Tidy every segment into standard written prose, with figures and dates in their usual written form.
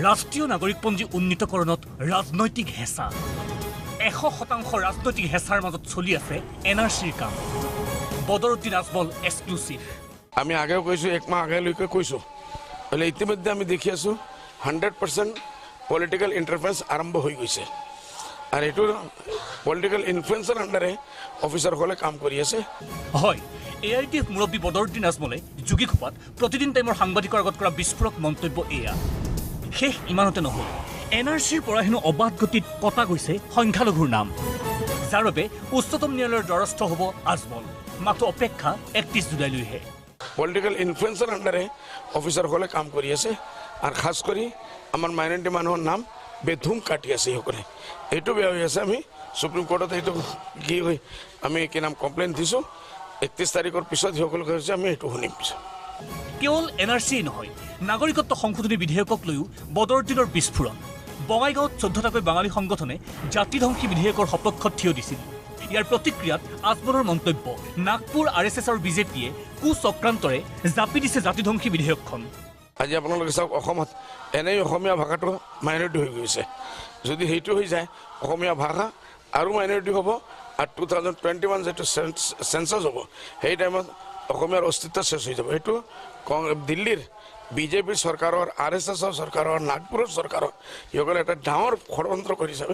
ৰাষ্ট্ৰীয় নাগৰিকপঞ্জী উন্নীতকৰণত ৰাজনৈতিক হেঁচা। 100% ৰাজনৈতিক হেঁচাৰ মাজত চলি আছে এন আৰ চিৰ কাম। বদৰুদ্দিন আজমল এক্সক্লুচিভ। আমি আগেও কৈছোঁ, এক মাহ আগেলৈকে কৈছোঁ, হ'লে ইতিমধ্যে আমি দেখি আছোঁ 100% পলিটিকেল ইণ্টাৰফাৰেঞ্চ আৰম্ভ হৈ গৈছে আৰু এইটো পলিটিকেল ইনফ্লুৱেঞ্চৰ আণ্ডাৰে অফিচাৰসকলে কাম কৰি আছে। হয়, এ I T F মুৰব্বী বদৰুদ্দিন আজমলে যোগীঘোপাত প্ৰতিদিন টাইমৰ সাংবাদিকৰ আগত কৰা বিস্ফোৰক মন্তব্য এয়া। শেষ ইমানতে নহ'ল, এন আৰ চিৰ পৰা হেনো অবাধ গতিত কটা গৈছে সংখ্যালঘুৰ নাম, যাৰ বাবে উচ্চতম ন্যায়ালয়ৰ দ্বাৰস্থ হ'ব আজমল। মাথো অপেক্ষা 31 জুলাইলৈহে। পলিটিকেল ইনফ্লুৱেঞ্চৰ আণ্ডাৰে অফিচাৰসকলে কাম কৰি আছে আৰু খাচ কৰি আমাৰ মাইনৰিটি মানুহৰ নাম বেধুম কাটি আছে সেইসকলে। এইটো বেয়া হৈ আছে। আমি সুপ্ৰিম কোৰ্টত এইটো কি হৈ আমি কি নাম কমপ্লেইন দিছোঁ। 31 তাৰিখৰ পিছত সেইসকলে কৈছে আমি সেইটো শুনিম। কেৱল এন আৰ চিয়েই নহয়, নাগৰিকত্ব সংশোধনী বিধেয়কক লৈও বদৰুদ্দিনৰ বিস্ফোৰণ। বঙাইগাঁৱত 14টাকৈ বাঙালী সংগঠনে জাতিধ্বংসী বিধেয়কৰ সপক্ষত থিয় দিছিল। ইয়াৰ প্ৰতিক্ৰিয়াত আজমলৰ মন্তব্য, নাগপুৰ আৰ এছ এছ আৰু বিজেপিয়ে কুচক্ৰান্তৰে জাপি দিছে জাতিধ্বংসী বিধেয়কখন। আজি আপোনালোকে চাওক, অসমত এনেই অসমীয়া ভাষাটো মাইনৰিটি হৈ গৈছে। যদি সেইটো হৈ যায় অসমীয়া ভাষা আৰু মাইনৰিটি হ'ব আৰু 2021 যিটো চেঞ্চাছ হ'ব সেই টাইমত অসমীয়াৰ অস্তিত্ব শেষ হৈ যাব। সেইটো দিল্লীৰ বিজেপিৰ চৰকাৰৰ, আৰ এছ এছৰ চৰকাৰৰ, নাগপুৰৰ চৰকাৰৰ সেইসকলে এটা ডাঙৰ ষড়যন্ত্ৰ কৰিছে।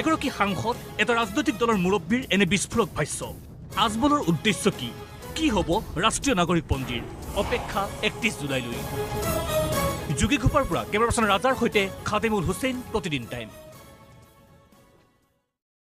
এগৰাকী সাংসদ, এটা ৰাজনৈতিক দলৰ মুৰব্বীৰ এনে বিস্ফোৰক ভাষ্য। আজমলৰ উদ্দেশ্য কি? কি হ'ব ৰাষ্ট্ৰীয় নাগৰিকপঞ্জীৰ? অপেক্ষা 31 জুলাইলৈ। যোগীঘোপাৰ পৰা কেমেৰা পাৰ্চন ৰাজাৰ সৈতে খাদেমুল হুছেইন, প্ৰতিদিন টাইম।